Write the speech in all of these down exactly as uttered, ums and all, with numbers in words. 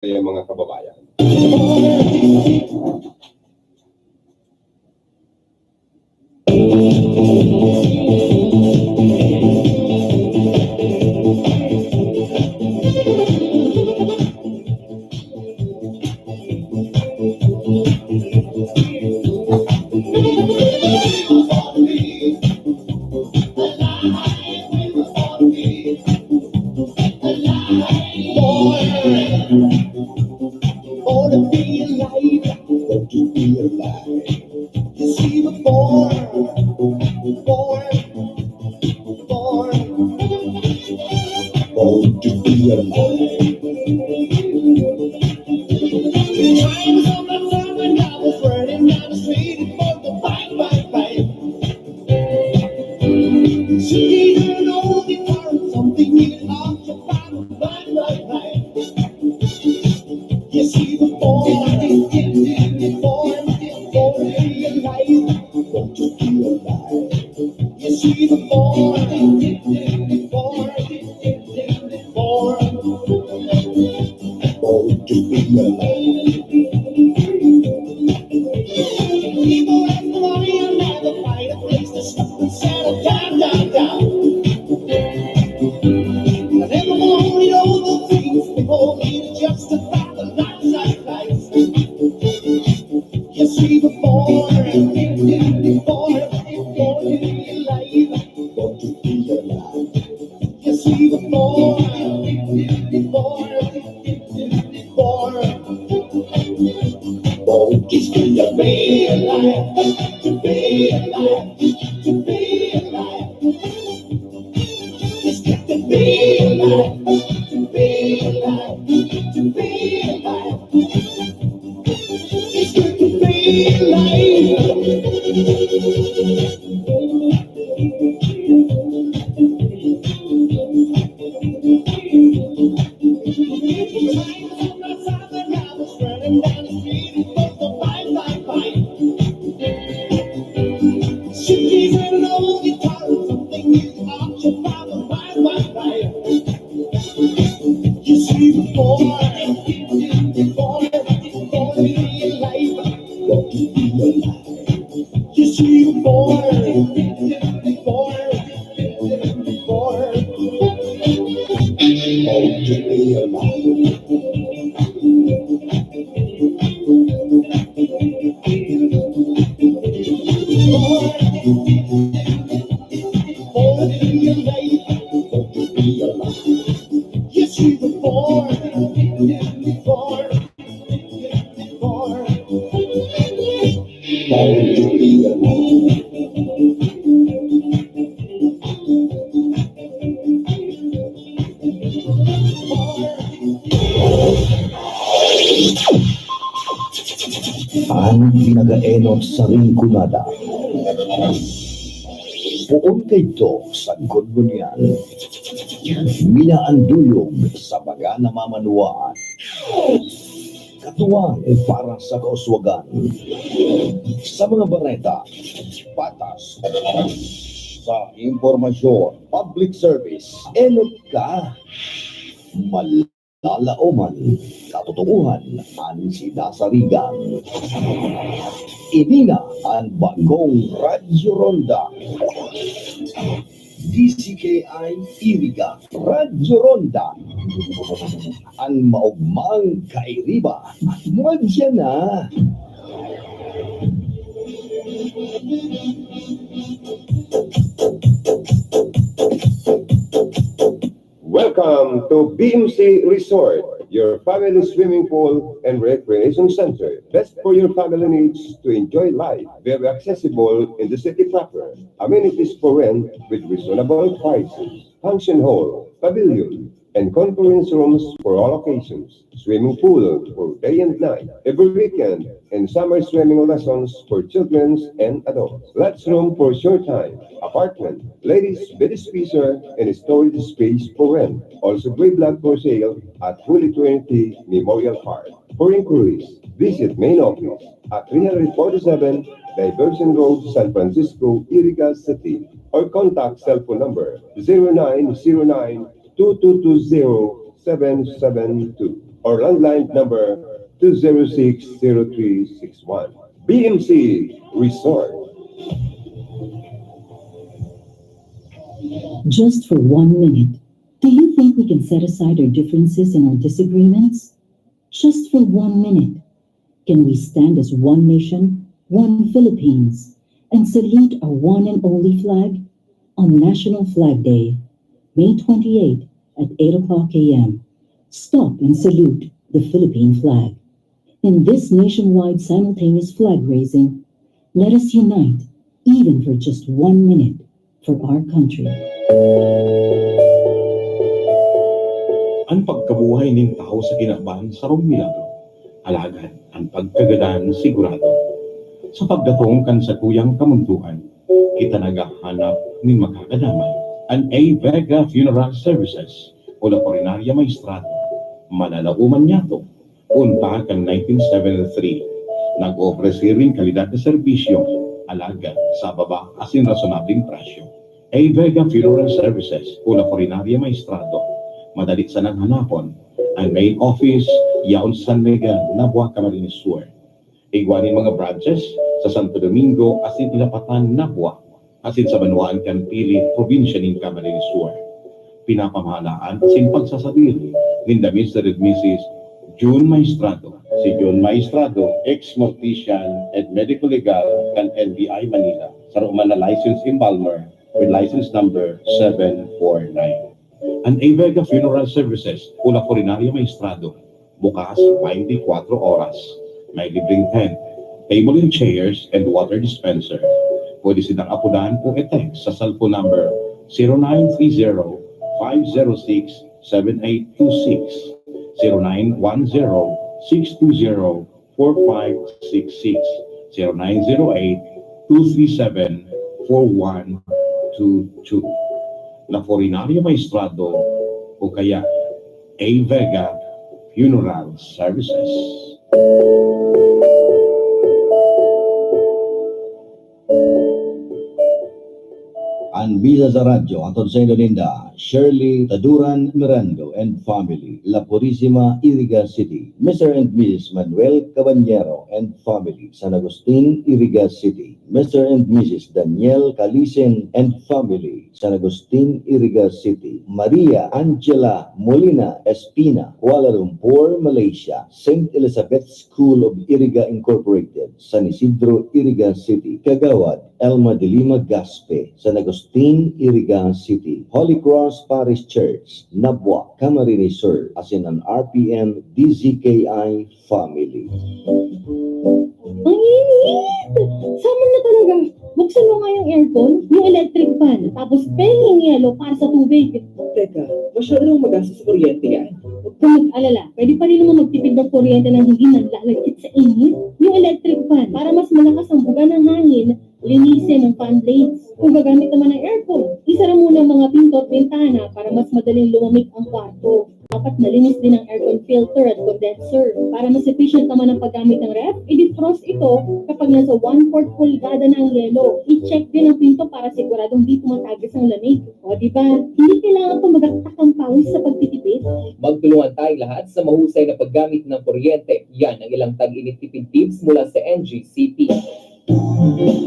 kaya, mga kababayan. Born to be alive, born to be alive. You see, we're born, born, born, born to be alive. Times of my time when I was running down the street, it was the fight, fight, fight. She didn't know the time, something is off the bottom, fight, fight, fight. You see, we're born, born, born to be alive, born to be alive. You see, we're born, born, born, born to be alive. People ask me why I never find a place to settle down, down, down. But everyone only know the things people need to justify the lifestyle. You see, we're born, born, born to be alive, born to be alive. You see, we're born, born, born, born to be alive, to be alive, to be alive. It's good to be alive, to be alive, to be alive. It's good to be alive. You see, before, before, before in your life, what could be your life? You see, before, before, before, what could be your life? Before in your life, what could be your life? Yes, you were born, born, born. Born to be alive. An pinag-eenot sa Rinconada. Poon kaidto sagkod ngunyan. Minaanduyog sa mga namamanwaan. Katuwang para sa kauswagan. Sa mga bareta, patas, sa impormasyon, public service, enot ka. Malalaoman, katotohanan an sinasarigan. Ini na an bagong Radyo Ronda. D C K I Iriga, Radyo Ronda. An maogmang kairiba, madya na. Welcome to B M C Resort, your family swimming pool and recreation center. Best for your family needs to enjoy life. Very accessible in the city proper. Amenities for rent with reasonable prices. Function hall, pavilion, and conference rooms for all occasions. Swimming pool for day and night, every weekend, and summer swimming lessons for children and adults. Lots room for short time, apartment, ladies bed spacer, and storage space for rent. Also, gray block for sale at Holy Trinity Memorial Park. For inquiries, visit main office at three hundred forty-seven Diversion Road, San Francisco, Iriga City, or contact cellphone number zero nine zero nine two two two zero seven seven two. or landline number two zero six zero three six one. B M C Resort. Just for one minute, do you think we can set aside our differences and our disagreements? Just for one minute, can we stand as one nation, one Philippines, and salute our one and only flag? On National Flag Day, May twenty-eighth at eight o'clock a m, stop and salute the Philippine flag. In this nationwide simultaneous flag raising, let us unite, even for just one minute, for our country. An pagkabuhay nin tawo sa kinaban sarong milagro, alagad an pagkagadan sigurado. Sa pagdatong kan satuyang kamundoan, kita naghahanap nin makakadamay. An A Vega Funeral Services o La Funeraria Maestrado, manalauman niyato. Unta kan nineteen seventy-three, nag-oofreser nin kalidad na serbisyo, alagad sa baba asin rasonableng presyo. A Vega Funeral Services o La Funeraria Maestrado. Madali sanang hanapon. Ang main office, yaon sa San Miguel, Nabua, Camarines Sur. Igwa nin mga branches sa Santo Domingo asin Ilapatan, Nabua, asin sa banwaan kan Pili, probinsya nin Camarines Sur. Pinapamahalaan asin pagsasadiri ninda Mister and Missus Jun Maestrado. Si Jun Maestrado, ex-mortician and medical legal kan N B I Manila, saro man na licensed embalmer with license number seven four nine. An A Vega Funeral Services o La Funeraria Maestrado, bukas twenty-four oras. May libreng tent, table and chairs, and water dispenser. Pwede silang apodan o i-text sa cellphone number zero nine three zero, five zero six, seven eight two six, zero nine one zero, six two zero, four five six six, zero nine zero eight, two three seven, four one two two. La Funeraria Maestrado o kaya A Vega Funeral Services. An misa sa radyo hatod saindo ninda Shirley Taduran Mirando and family, La Purisima, Iriga City, Mister and Missus Manuel Cabanyero and family, San Agustin, Iriga City, Mister and Missus Daniel Calisen and family, San Agustin, Iriga City, Maria Angela Molina Espina, Kuala Lumpur, Malaysia, Saint Elizabeth School of Iriga Incorporated, San Isidro, Iriga City, Kagawad Elma de Lima Gaspe, San Agustin, Iriga City, Holy Cross Parish Church, Nabua, Camarines Sur, asin an R P M D Z K I family. Ang init! Summer na talaga. Buksan mo nga yung aircon, yung electric fan, tapos pengeng yelo para sa tubig. Teka, masyado nang magastos sa kuryente yan. Huwag kang mag-alala, pwede pa rin naman magtipid ng kuryente nang hindi nanlalagkit sa init. Yung electric fan, para mas malakas ang buga ng hangin, linisin ang fan blades. Kung gagamit naman ng aircon, isara muna ang mga pinto at bintana para mas madaling lumamig ang kwarto. Dapat malinis din ang aircon filter at condenser. Para mas efficient naman ang paggamit ng ref, i-defrost ito kapag nasa one-fourth pulgada na ang yelo. I-check din ang pinto para siguradong di tumatagas ang lamig. O, di ba? Hindi kailangan pa magaktak ang pawis sa pagtitipid. Magtulungan tayong lahat sa mahusay na paggamit ng kuryente. Yan ang ilang tag-init tipid tips mula sa N G C P.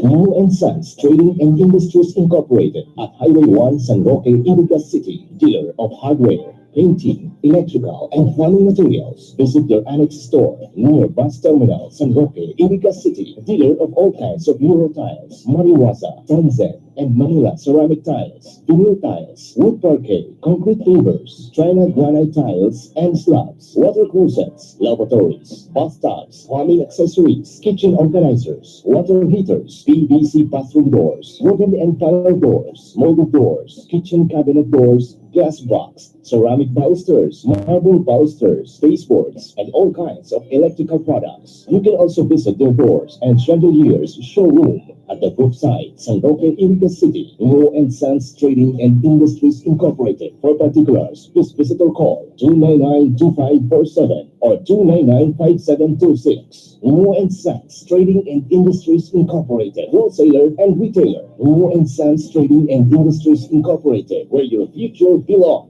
Wu and Sons Trading and Industries Incorporated at Highway one, San Roque, Iriga City, dealer of hardware, painting, electrical, and plumbing materials. Visit their annex store near bus terminal, San Roque, Iriga City, dealer of all kinds of Euro tiles, Mariwaza, Tanzan, and Manila ceramic tiles, vinyl tiles, wood parquet, concrete pavers, China granite tiles and slabs, water closets, lavatories, bathtubs, plumbing accessories, kitchen organizers, water heaters, P V C bathroom doors, wooden and panel doors, molded doors, kitchen cabinet doors, glass box, ceramic balusters, marble balusters, baseboards, and all kinds of electrical products. You can also visit their doors and chandeliers showroom at the group site, San Roque, Iriga City. Wu and Sons Trading and Industries Incorporated. For particulars, please visit or call two nine nine two five four seven or two nine nine five seven two six. Wu and Sons Trading and Industries Incorporated, wholesaler and retailer. Wu and Sons Trading and Industries Incorporated, where your future belongs.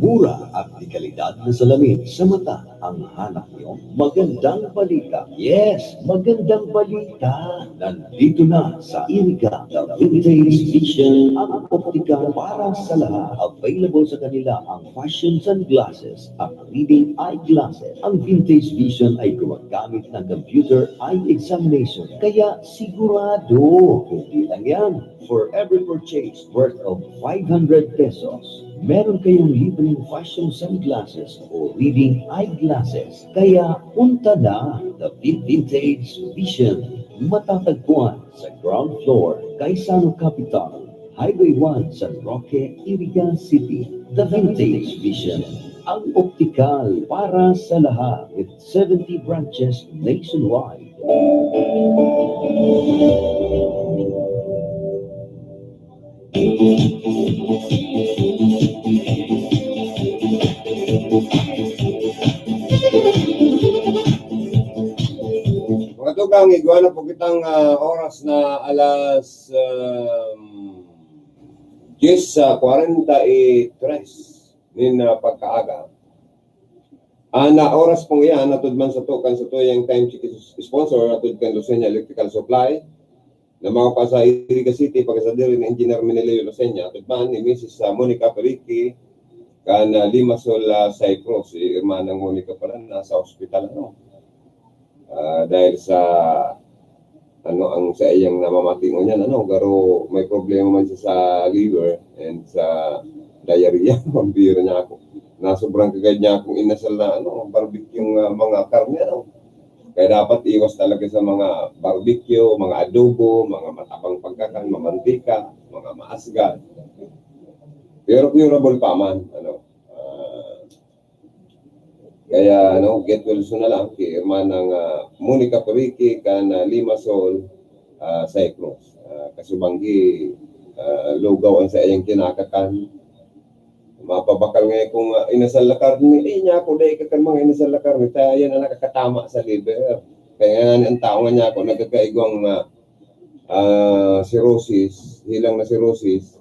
Mura at dekalidad na salamin sa mata ang hanap niyo? Magandang balita. Yes, magandang balita. Nandito na sa Iriga, The Vintage Vision, ang optika para sa lahat. Available sa kanila ang fashion sunglasses at reading eyeglasses. Ang Vintage Vision ay gumagamit ng computer eye examination. Kaya sigurado, hindi lang yan. For every purchase worth of five hundred pesos, meron kayong libreng fashion sunglasses o reading eyeglasses. Kaya punta na, The Vin- Vintage Vision. Matatagpuan sa ground floor, Gaisano Capital, Highway one, San Roque, Iriga City. The Vintage Vision, ang optikal para sa lahat, with seventy branches nationwide. Mga tugang, igwa na po kitang ah, oras na alas um, diyes kwarenta y tres nin ah, pagkaaga. Ang ah, oras pong iyan, natud man sa to, kan sa to yung time check sponsor, natud kan Lucena Electrical Supply, na mga pa sa Iriga City, pagkasadiri ni Engineer Menelio Lucena, natud man ni Missus ah, Monica Perique, kan ah, Limassol ah, Cyprus, si Hermanang Monica pala, nasa hospital, ano. Ah, dahil sa ano ang sa iyang namamati ngunyan, ano, garo may problema man siya sa liver and sa diarrhea, pambira niya ako. Nasobrang kagad niya akong inasal na ano, barbecue nga mga karne, ano. Kaya dapat iwas talaga sa mga barbecue, mga adobo, mga matabang pagkakan, mamantika, mga maasgan. Pero curable pa man, ano. Ah, kaya ano, get well soon na lang kay Hermanang ah, Monica Perique kan ah, Limassol, ah, Cyprus. Ah, kasubanggi, ah, lugaw ang sa iyang kinakakan. Mapabakal nga kung ah, inasal na karne, eh, niya ako dahil kakan mga inasal na karne, kaya yan ang nakakatama sa liver. Kaya nga ang tao nga niya ako, nagkakaigwang ah, ah, cirrhosis, hilang na cirrhosis,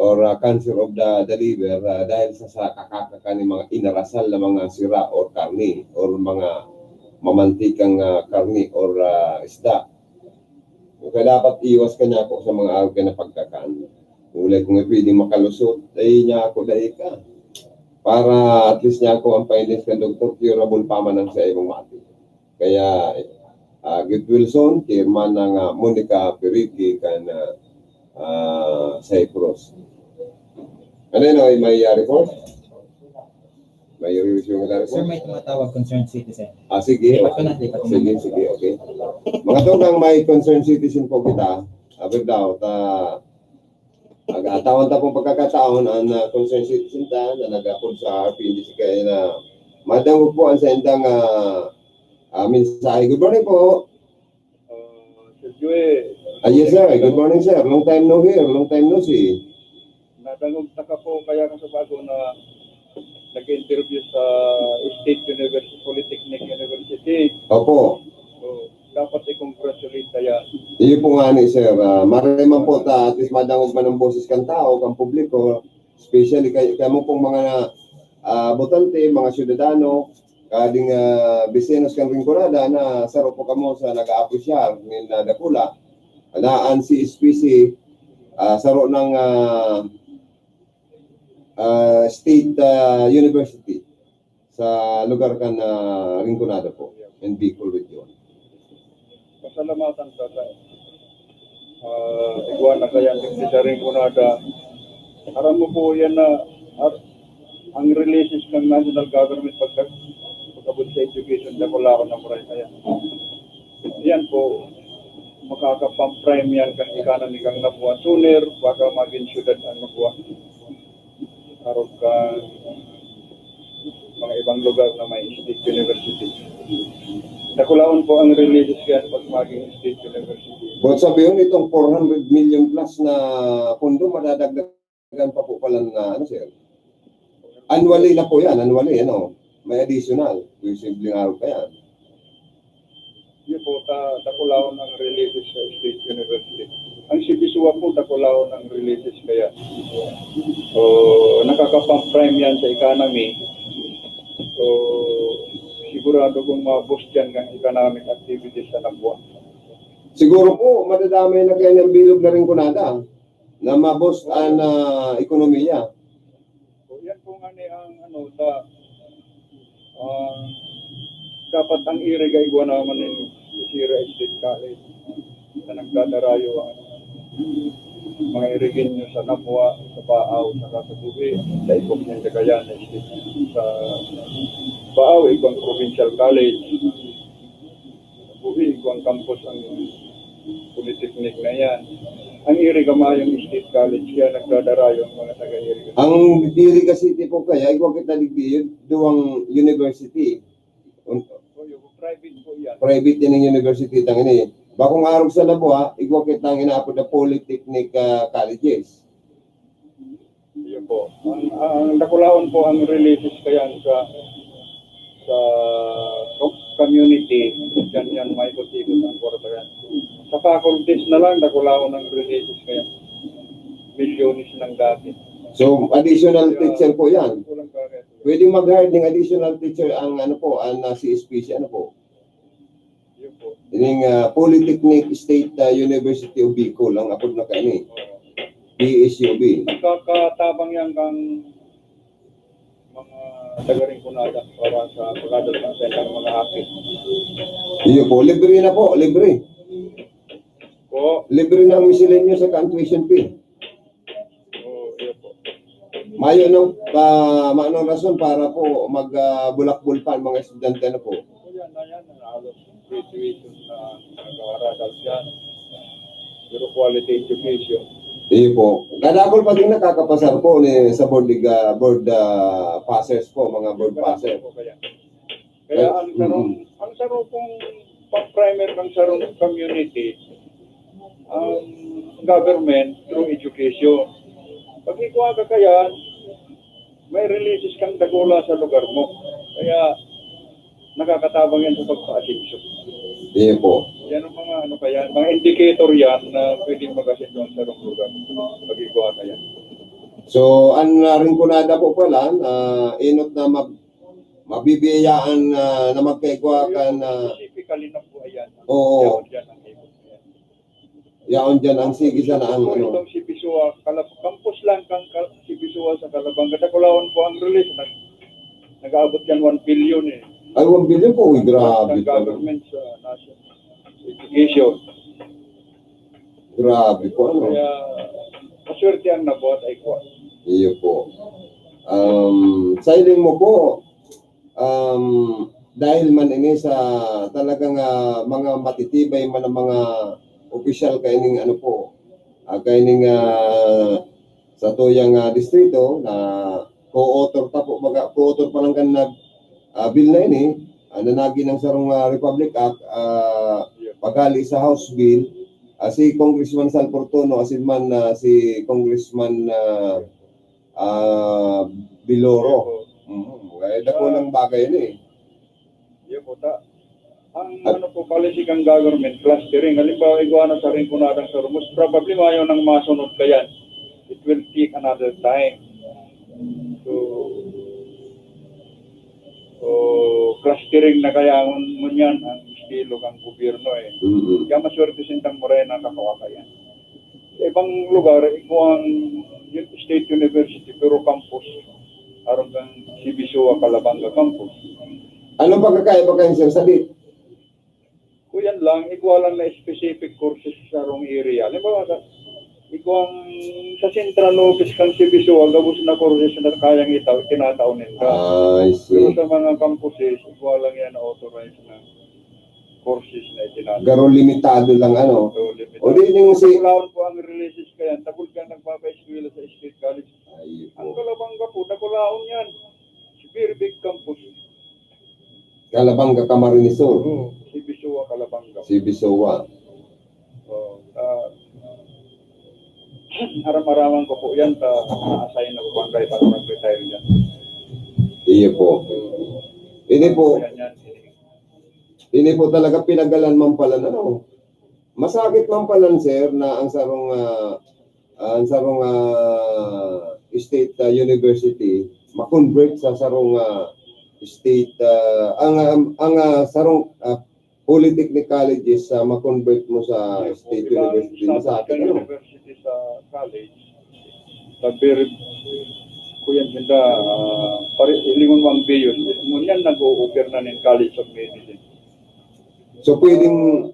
or ah, cancer of the, the liver ah, dahil sa, sa kakakakan ng mga inarasal na mga sira or karni or mga mamantikang ah, karni or ah, isda. Kaya dapat iwas ka niya ako sa mga araw ka na pagkakan. Ulay kung pwede makalusot, ay niya ako dahil ka. Para at least niya ako ang findings ng doktor, curable pa man ang sa imong mati. Kaya uh, Git Wilson, kay Hermana nga Monica Perique kan uh, uh, Cyprus. Ano yun, may uh, report? May review nga report? Sir, may tumatawag concerned citizen. Ah, sige. Lipat ko na, lipat ko na. Sige, sige, okay. Mga tugang, may concerned citizen po kita. Aber daw, ta Ag-atawan ta pong pagkakataon ang uh, concerned citizen ta na nag-apod sa R P N D C K na madangog po ang sa indang uh, uh, mensahe. Good morning po. Uh, Sir Joey. Ah, yes, sir. Good morning, sir. Long time no hear. Long time no see. Nadangog ta ka po kaya ka sa bago na nag-interview sa State University, Polytechnic University. Opo. So, dapat i-congratulate kaya. Iyo po nga ni sir, uh, maray man po ta, at least madangog man ang boses kan tao, kan publiko, especially kay kamo pong mga uh, botante, mga syudadano, kading uh, bisinos kan Rinconada na saro po kamo sa nag-aapresyar nin uh, dakula. Na ang C S P C, uh, saro ng uh, uh, State uh, University sa lugar kan uh, Rinconada po and Bicol Region. Pasalamatan sa sa uh, igwa na kaya sa Rinconada. Aram mo po yan na ar, ang releases ng national government pagka pagkabot sa education, dakulaon na maray kaya. Yan po, makakapamprime yan kan ikanan ni kang nabuhan. Sooner, baka maging syudad ang nabuhan. Arog kan mga ibang lugar na may state university. Dakulaon po ang releases yan pag maging state university. But sabi yun, itong four hundred million plus na pondo, madadagdagan pa po pala na, ano sir? Annually na po yan, annually, ano? May additional, posibleng araw pa yan. Yun po, ta, dakulaon ang releases sa state university. Ang Sibisowa po, dakulaon ang releases kaya. So, nakaka-pump prime yan sa economy. So, sigurado kung ma-boost yan ang economic activities sa Nabua. Siguro po, madadamay na kayo ng bilog na Rinconada na ma-boost ang ah, ekonomiya. So, yan po nga ni ang ano, sa, ah, dapat ang iriga igwa naman ni Sira State College na nagdadarayo ang mga iriginyo sa Nabua, sa Baao, sa Kasabuhi, sa Ibok ng Cagayan, sa Baao, ibang provincial college. Buhi ko ang campus ang Polytechnic na yan. Ang Iriga mayong State College, kaya nagdadarayo ang mga taga-Iriga. Ang Iriga City po kaya, igwa kita digdi, duwang university. Un- So, yung private po yan. Private din ang university tang ini. Bakong arog sa Nabua, igwa kita ang inaapod na polytechnic ah, colleges. Yun po. Ang, ang dakulaon po ang releases kaya sa sa com- community, yan yan, maikot-ikot ang kwarta yan. Sa faculties na lang, dakulaon ang releases kaya. Milyones ng dati. So, additional teacher po yan. Kulang pa rin. Pwede mag-hire ng additional teacher ang ano po, ang ah, C S P C, ano po? Yun po. Ining ah, Polytechnic State ah, University of Bicol, ang apod na kaini. Oo. P S U B. Nagkakatabang yan kang mga taga-Rinconada para sa pag-adult ng kanilang mga hapit. Iyo po, libre na po, libre. Po, Libre na ang miscellaneous sa tuition fee. oh, yun po. Mayo nung pa manong rason para po magbulakbol pa ang mga estudyante na po. So, yan na yan, ang halos graduation na nag-aaral dyan. Pero quality education. Iyo po. Kadakol pa din nakakapasar po ni sa board liga, board ah, passers po, mga board passer. Kaya, kaya ang sarong, ang sarong pong pang-primer ng sarong community, ang government through education. Pag ikuha ka kaya, may releases kang dakula sa lugar mo. Kaya nakakatabang yan sa pagpa-asensyo. Iyo po. Yan ang mga ano pa yan, mga indicator yan na pwedeng mag-asensyo ang sarong lugar. Pag ikuha ka yan. So, ang uh, Rinconada po pala, ah, inot na mab- mabibiyayaan ah, na magkaigwa kan ah, Specifically na po ayan. Oo. Yan ang ibig. Yaon dyan ang sige sana ang ano. Itong Sibisowa, Calab- campus lang kang Cal- Sibisowa sa Calabanga. Dakulaon po ang release. Nag, nag-aabot yan one billion eh. Ay, one billion po. Uy, grabe Ng pala. Government sa national education. Grabe po, ano? Kaya maswerte ang nabuhat ay kuha. Iyo po. Um, sa hiling mo po, um, dahil man ini sa talagang ah, mga matitibay man ang mga opisyal kaining ano po, ah, kaining ah, sa tuyang ah, distrito na co-author ta po, baga, co-author pa lang kan nag ah, bill na ini, ah, na nagi ng sarong ah, Republic Act, ah, paghali sa House Bill, ah, si Congressman Sal Fortuno, asin man ah, si Congressman ah, ah, Biloro. Mhm. Kaya dakulang bagay ini eh. Yun po, ta. Ang ano po, policy kang government, clustering. Halimbawa, igwa na sa Rinconada, sa Rumos, probably mayo nang masunod ka yan. It will take another time. So, so clustering na kaya ngun- ngunyan ang estilo kang gobyerno eh. Mhm. Kaya maswerte sintang Morena kakawa ka yan. Sa ibang lugar, igwa ang State University, pero campus, aron kang Sibisowa, Calabanga campus. Anong pagkakaiba kayo, sir, sa dit? Kuyan lang, igwa lang na specific courses sa sarong area. Halimbawa, sa, igwa ang sa central office kang Sibisowa, gabos na courses na kayang itaw, tinataon ninda. I Pero see. Sa mga campuses, igwa lang yan na authorized na courses na itinataon. Garo limitado lang, ano? So, limited. O di yung si... Dakulaon po ang releases kaya. Takol ka nagpapa-eskwela sa State College. Ayun Ang po. Calabanga po, dakulaon yan. It's very big campus. Calabanga, Camarines Sur. Oo, Sibisowa, Calabanga. Sibisowa. So, ah, aram-araman ko po yan, ta, na-assign na po bang kayo para mag-retire dyan. Iyo po. Ini po, Yan, yan. ini po talaga pinagalan man pala na, no? Masakit man pala, sir, na ang sarong, ah, ang sarong, ah, state, ah, university ma-convert sa sarong, ah, state, ah, ang, ang, ang, ah, sarong, ah, polytechnic colleges, ah, ma-convert mo sa state university. Masakit, ano? University sa college, sabi rin, kuyan sila, ah, pare-, hilingon mo ang biyo. Ngunyan, nag-o-offer na nin College of Medicine. So, pwedeng,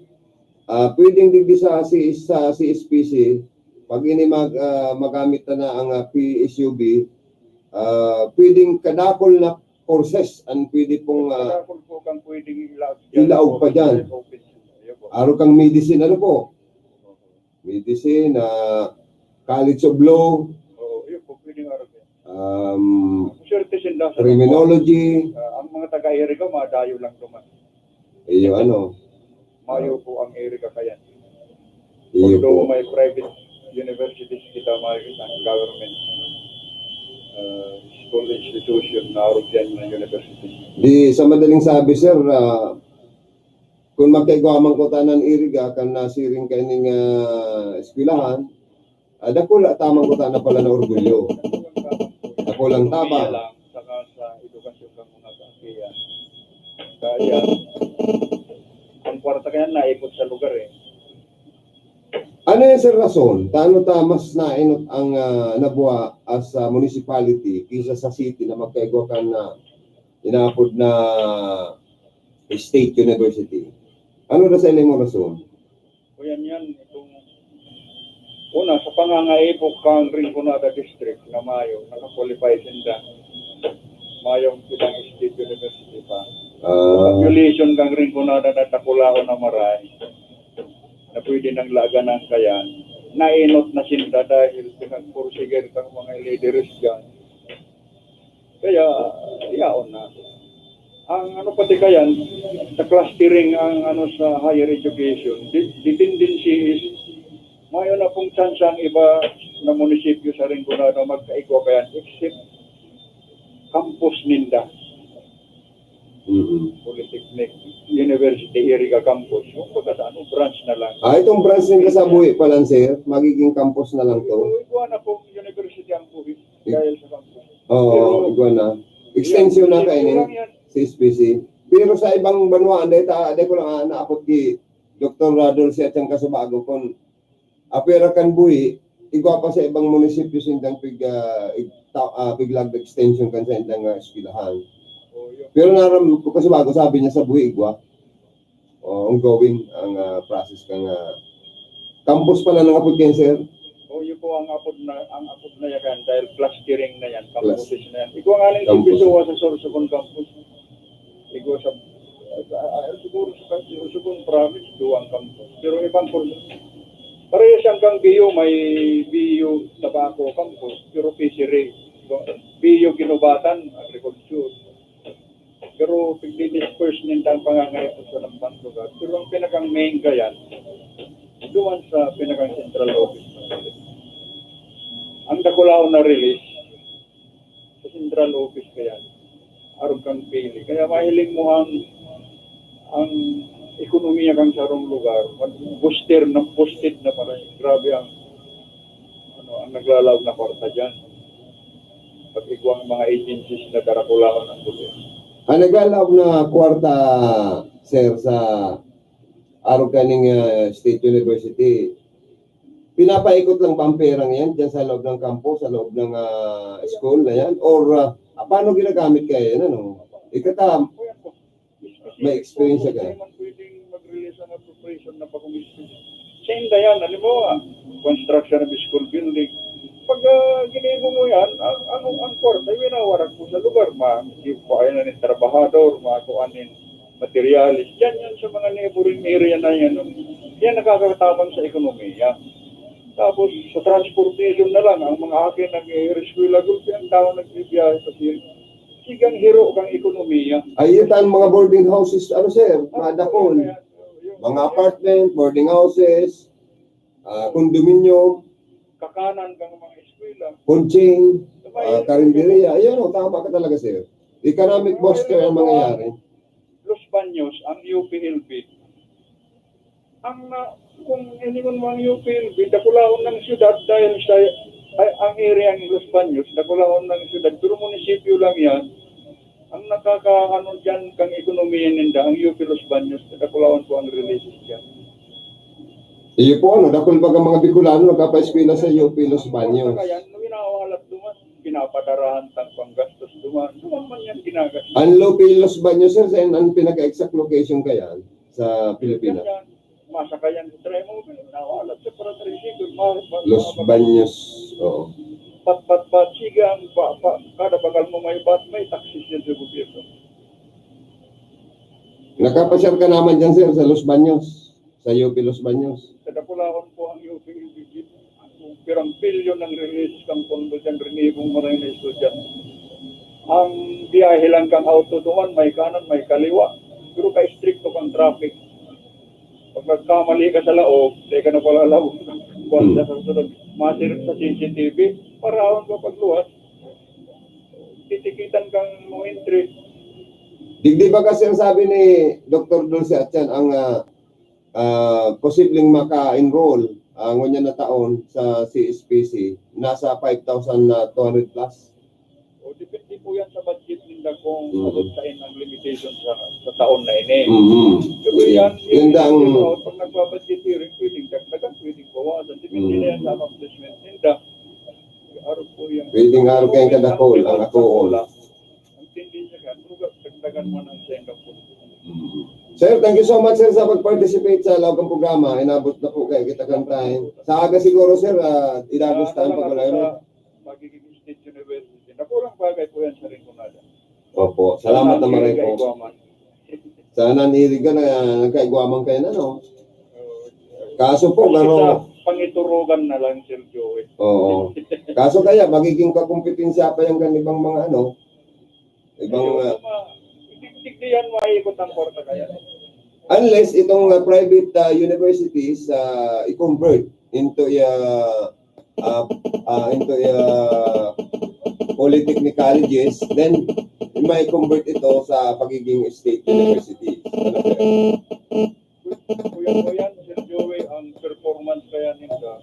ah, pwedeng digdi sa, si-, sa C S P C, pag ini mag-, ah, magamit na, na ang, ah, P S U B, ah, pwedeng kadakol na courses ang pwede pong, ah, kadakol po kang pwedeng ilaog dyan. Ilaog pa dyan. Open. Ayun po. Araw kang medicine, ano po? Medicine, ah, College of Law. Oo, yun po, pwedeng araw yan. Um, Swerte sinda sa criminology. Ah, ang mga taga-Iriga, madayo lang duman. Iyo, ano? Mayo po ang Iriga kayan. Iyo po. Although may private universities kita, may isang government, ah, school institution na European na university. Di, sa madaling sabi, sir, ah, kung magkaigwa man ko tanan Iriga, kan nasiring kaining, ah, eskwelahan, ah, dakula tamang ko tanan pala na orgulyo. Dakulang tabang. Kaya lang, saka sa edukasyon ng mga kaakian. Kaya, ang kwarta kaya naipot sa lugar eh. Ano yan, sir, rason? Tano ta mas nainot ang, ah, nabua as a municipality kaysa sa city na magkaigwa kan na inaapod na state university? Ano na sa imo rason? O yan, yan. Itong, una, sa pangangaipok kang Rinconada District na mayo, nakakwalify sinda. Mayong ilang state university pa. Ah. Population kang Rinconada na takulaon na maray, na pwede nang lagan ang kayan, nainot na sinda dahil pinagpursigan kang mga leaders dyan. Kaya, yaon na. Ang ano pati kayan, sa clustering ang ano sa higher education, the, the tendency is, mayo na pong chance ang iba na munisipyo sa Rinconada magkaigwa kayan, except campus ninda. Mm-mm. Polytechnic, University Iriga Campus. Yung pagka sa ano, branch na lang. Ah, itong branch ninda sa Buhi pa lang, sir, magiging campus na lang to? Ito, igwa na pong university ang Buhi dahil sa campus. Oo, pero igwa na. Extension na kayo, eh, sa S P C. Pero sa ibang banwa, anday ta, anday ko lang, ah, naapot ki Doktor Radol siya tiyang kasubago kung apwera kan Buhi, igwa pa sa ibang munisipyo sindang pig, ah, ig-, ta-, ah, piglag extension kan sa indang, ah, eskwelahan. Oh, yun. Pero naram ko kasi bago sabi niya sa Buhi, igwa. Oh, ongoing ang, ah, process kan, ah, campus pala nang apod kayan, sir? Oh, yun po ang apod na, ang apod na yan, dahil clustering na yan, campuses na yan. Igwa nga ng campus. Sa Sorsogon campus. Igwa sa, ah, ah, siguro sa, siguro sa province, duwang campus. Pero ibang kurso. Parehas siyang kang B U, may B U Tabaco campus, pero fishery. B U Guinobatan, agriculture. Pero pigdi-disperse ninda ang pangangaipo sa lampang lugar. Pero ang pinakang main kayan, duman sa pinakang central office. Ang dakulaon na release, sa central office kaya, arog kang pili. Kaya mahiling mo ang, ang ekonomiya kang sarong lugar, booster na, boosted na pala. Grabe ang, ano, ang naglalaog na kwarta dyan. Pag igwang mga agencies na darakulaon ang gobyerno. Ang naglalaog na kwarta, sir, sa arog kaning, ah, State University, pinapaikot lang ba ang perang yan dyan sa loob ng campus, sa loob ng, ah, school na yan? Or, ah, paano ginagamit kaya yan, ano? Ikata, may experience ka? Hindi man pwedeng mag-release ang appropriation na pag-umispis. Sa inda yan, halimbawa, construction of school building. Pag, ah, ginibo mo yan, ang, ang, ang kwarta, winawarak mo sa lugar, ma-, di pa yan ang trabahador, makuha nin materyales. Diyan yan sa mga neighboring area na yan, no? Yan nakakatabang sa ekonomiya. Tapos, sa transportation na lang, ang mga akin nag-i-eskwela, gulpi ang tao nagbibiyahe sa sir. Sigang hiro kang ekonomiya. Ay, ito ang mga boarding houses, ano, sir? Madakol. Mga apartment, boarding houses, ah, condominium. Kakanan kang mga eskwela. Punching, ah, karinderya. Ayun, oh, tama ka talaga, sir. Economic booster ang mangyayari. Los Baños, ang U P L B. Ang, ah, kung iningon mo ang U P L B, dakulaon ng syudad dahil sa, ay, ang area ng Los Baños, dakulaon ng syudad, pero munisipyo lang yan. Ang nakakaano dyan kang ekonomiya ninda, ang U P Los Baños, dakulaon po ang releases dyan. Iyo po, ano, dakul baga mga Bicolano nagpapaeskwela sa U P Los Baños. Kaya, nung inawalat duman, pinapadarahan tang panggastos duman, duman man yan ginagastos. Ang U P Los Baños, sir, sa ang pinaka-exact location kaya sa Pilipinas? Yan, masakayan sa Tremobile, nawalat sa para tricycle, ma- ma- Los ma- Baños, oo. Pat, pat, pat, sige, ang pa, pa, kada bakal mo may bat, may taxis yan sa gobyerno. Nakapasyal ka naman dyan, sir, sa Los Baños, sa U P Los Baños. Sa Dakulaon po ang U P L B G. Ang pirang bilyon ang release kang pondo dyan, rinibong maray na estudyante. Ang biyahe lang kang auto duman, may kanan, may kaliwa. Pero ka-estrikto kang traffic. Pag nagkamali ka sa laog, di ka na pala laog. Kuwan Hmm. Sa sunod, masirit sa C C T V, paraon ka pagluwas. Titikitan kang no entry. Digdi ba kasi ang sabi ni Doktor Dulce Atyan, ang ah, ah, posibleng maka-enroll ah, ngunyan na taon sa C S P C, nasa five thousand two hundred plus. O, depende po yan sa budget ninda kung Mhm. abot sa ang limitation sa, sa taon na ini. Mhm. Pero yan, Yun daw ang- yun, pag nagbabudget hearing, pwedeng dagdagan, pwedeng bawasan. Depende Mhm. na yan sa accomplishment ninda. Araw po yan. Pwedeng araw kayong kadakol, ang akoon. Ang tindi niya kan, pero dagdagan mo ng sendang po. Mhm. Sir, thank you so much, sir, sa pag-participate sa laog ng programa. Inabot na po kayo kita kan time. Sa aga siguro, sir, ah, idagos tayo pag wala na. Magiging State University. Nakulang bagay po yan sa Rinconada. Opo, salamat na maray po. Kay Guaman. Sana nirigan na nagkaigwaman kayo na, no? Kaso po, Kasi pero sa pangiturugan na lang, Sir Joey. Oo. Kaso kaya, magiging kakumpetensya pa yung kan ibang mga ano, ibang, Pero ah, ma-, digdig yan, maikot ang kwarta kaya. Unless itong ah, private ah, universities ah, i-convert into ah, ah, ah, into ah, polytechnic colleges, then may convert ito sa pagiging state university. Ano, sir? Kuya ko yan, Sir Joey, ang performance kaya nila,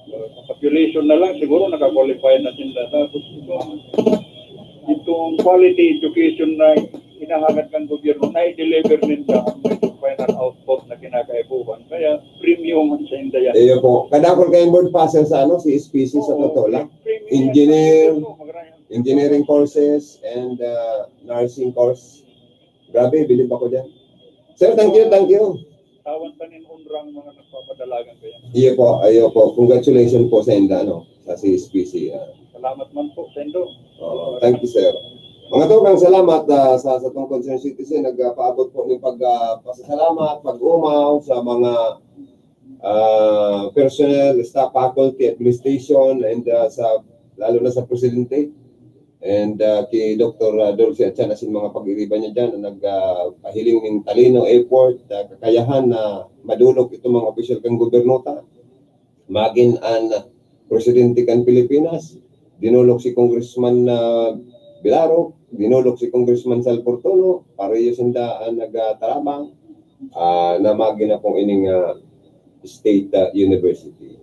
uh, sa population na lang, siguro nakakwalify na sila. Tapos ito, itong quality education na hinahangad ng gobyerno, na i-deliver ninda ang may final output na kinakaipuhan. Kaya premium ang sa inda yan. Iyo po. Kadakol kayong board passer sa ano, C S P C sa totoo lang. Premium Engineer, yan. Maraming Engineering courses and uh, nursing course. Grabe, bilib ako dyan. Sir, thank you, thank you. Tawan tanin unrang mga nagpapadalagan kaya. Iyo po, iyo po. Congratulations po sa inda, ano, sa C S P C. ah. Salamat man po, Sendo. Oo, thank you, sir. Mga tugang, salamat ah, sa sa tong concerned citizen. Nagpaabot po ng pag, ah, pasasalamat, pag-umaw sa mga ah, personnel, staff, faculty, administration, and ah, sa lalo na sa presidente. And ah, kay Doktor ah, Dulce Atyan asin mga pag-iriba niya dyan na nagpahiling ng talino, effort, ah, kakayahan na madulok itong mga opisyal kan gobyerno ta. Magin an presidente kan Pilipinas, dinulok si Congressman ah, Bilarog, dinulok si Congressman Sal Fortuno, pareho sinda ang nagtarabang ah, na magin akong ining ah, state ah, university.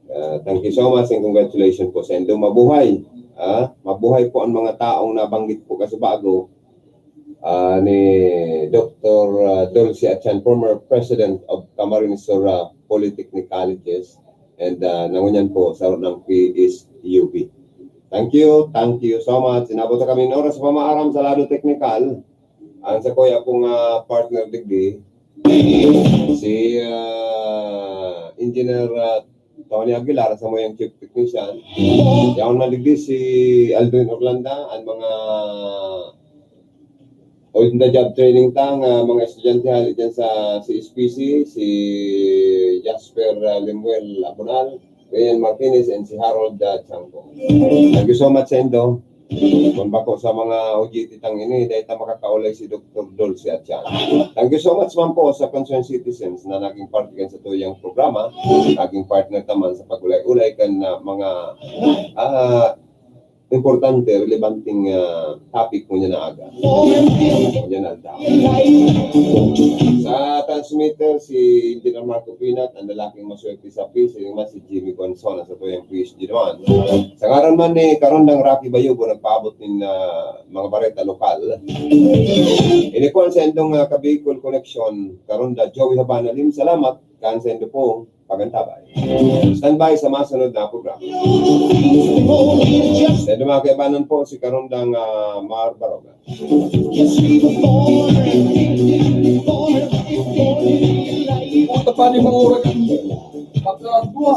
Ah, thank you so much and congratulations po sa indo. Mabuhay. Ah, mabuhay po ang mga taong nabanggit po kasi bago ah, ni Doktor ah, Dulce Atyan, former president of Camarines Sur ah, Polytechnic Colleges and ah, nangunyan po sa ng P S U P. Thank you, thank you so much. Inabot na kami ng oras sa pamaaram sa lado teknikal. Ang sa kuya pong ah, partner digdi, si ah, Engineer ah, Tony Aguilar, sa mo yung chief technician. Yaon man digdi si Aldrin Orlanda, ang mga on the job training ta nga mga estudyante hali dyan sa C S P C, si Jasper ah, Lemuel Abonal, Rian Martinez, and si Harold ah, Chanco. Thank you so much sa indo. Kung bako sa mga O G T tang ini, dahil ta makakaulay si Doktor Dulce Atyan. Thank you so much man po sa concerned citizens na naging parte kan sa tuyang programa, naging partner naman sa pag-ulay-ulay kan ah, mga ah, importante, relevanteng, ah, topic ngunyan na aga. Ngunyan na aldaw. Sa transmitter, si Engineer Marco Pinat, ang lalaking maswerte sa P C, naman si Jimmy Gonzon, sa tuyang P S G naman. Sa ngaran man ni Karondang Rocky Bayugo, nagpaabot nin, ah, mga bareta lokal. Ini po ang sa indong, ah, ka-vehicle connection, Karonda Joey Habana Lim. Salamat, kan sa indo pong pagantabay. Standby sa masunod na programa. Sa indo mga kaibanan po, si Karondang, ah, Mar Baroga. Puta pa ni mga oras. Pagkakagwa.